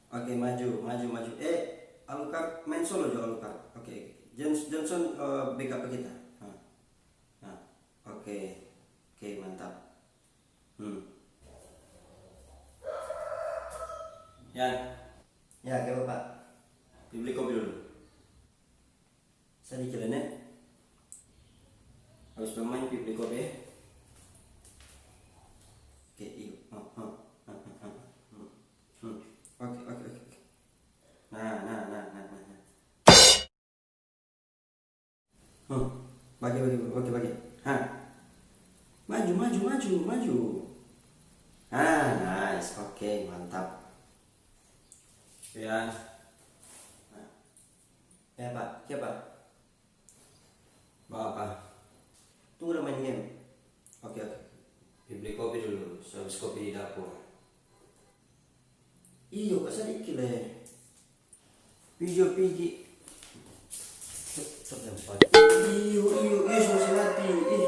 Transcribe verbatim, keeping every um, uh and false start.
Oke, maju, maju, maju. Eh, Alucard, main solo jo Alucard. Oke, Johnson, Johnson, eh, backup kita. Nah, nah, oke, oke, mantap. Hmm. Ya, ya, oke, Pak. Pi bli kopi dulu. Sadiki lei, ne. Habis bermain, pi bli kopi, eh. Oke, iyo. Hmm, hmm, hmm, hmm, hmm. Hmm. Oke, oke, oke, oke. Nah, nah, nah, nah, nah, nah. Hmm. Bage, bage, bage, bage. Ha. Maju, maju, maju, maju. Ah, nice. Oke, mantap. Ya. Ya, Pak. Siapa? Bawa apa? Tunggu, ada main game. Oke, oke. Pi bli kopi dulu, so habis kopi di dapur. Iyo, ka sadiki lei. Pigi, pigi. Tertempat. Iyo, iyo, iyo, so mati. Ih.